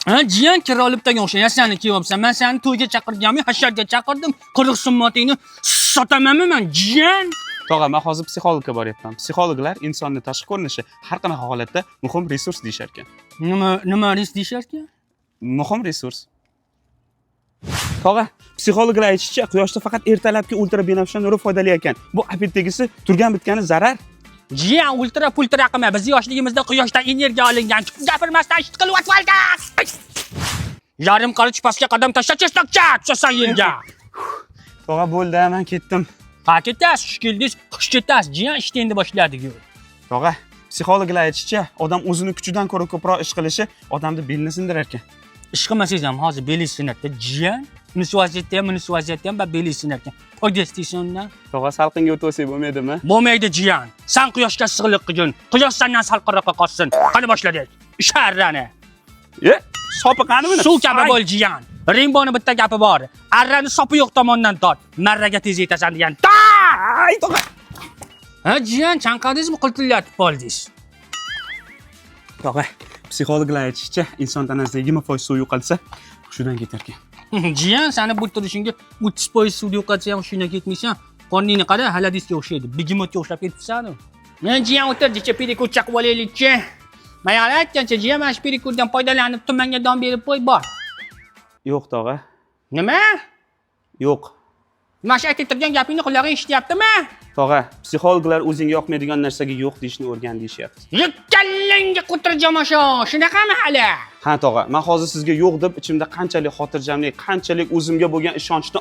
Ha, jiyan kirolibdagi o'xshaysan, kiyapsan. Men seni to'yga chaqirganmi, hasharga chaqirdim. 40 so'm sotamanmi men, jiyan? Tog'a, men hozir psixologga boryapman. Psixologlar insonni tashqi ko'rinishi har qanaqa holatda muhim resurs deyishar ekan. Nima ris deyisharkan? Muhim resurs. Tog'a, psixologlar aytishicha, quyoshda faqat ertalabki ultrabinafsha nuri foydali ekan. Bu обед dagisi turgan bitgani zarar. Jiyan ultra pultra qilma. Biz yoshligimizda quyoshdan energiya olingan. Gapirmasdan ish qilib asfaltga. Yarim qarich pastga qadam tashlachi, chesnokcha, tushasan yerga. Tog'a, bo'ldi, men ketdim. Ha, ketasiz, xush keldingiz, xush ketasiz. Jiyan, ishni endi boshladik. Tog'a, psixologlar aytishicha, odam o'zini kuchidan ko'ra ko'proq ish qilishi odamni belini sindirar ekan. Ish qilmasangiz ham hozir belingiz sinadida, jiyan. Bunisi vaziyatda ham, bunisi vaziyatda ham belingiz sinar ekan. Foyda istaysan undan? Tog'a, salqinga o'tib bo'lmaydimi? Bo'lmaydi, jiyan. San quyoshga issiqlik qilgin. Quyosh sandan salqinroqqa qolsin. Qani, boshladik. Ish arrani. E, sopi qani buni? Suv kabi Ay! bo'l, jiyan. Remboni bitta gapi bor. Arrani sopi yo'q tomondan tort. Marraga tez yetasan degan. Ta! Ay, tog'a. Ha, jiyan, chanqadingizmi, qiltillatib qoldingiz? Tog'a, psixologlar aytishicha, inson tanasida 20% suv yo'qolsa, hushidan ketar ekan. Jiyan, sani bu turishingga 30% suvni yo'qotsa ham hushingdan ketmaysan. Qorningni qara, haladisga o'xshaydi. Begemotga o'xshab ketibsan. Men jiyan o'tirdicha перекур chaqib olaylikchi. Mana aytgancha, jiyan, mana shu перекур dan foydalanib tumanga don berib qo'y, bor. Yo'q, tog'a. Nima? Yo'q. Mana shu aytib turgan gapingni qulog'ing eshityaptimi? Tog'a, psixologlar o'zingga yoqmaydigan narsaga yo'q deyishni o'rgan deyishyapti. Kallangga qo'tirjam osho, shunaqami hali? Ha, tog'a, men hozir sizga yo'q deb ichimda qanchalik xotirjamlik, qanchalik o'zimga bo'lgan ishonchni.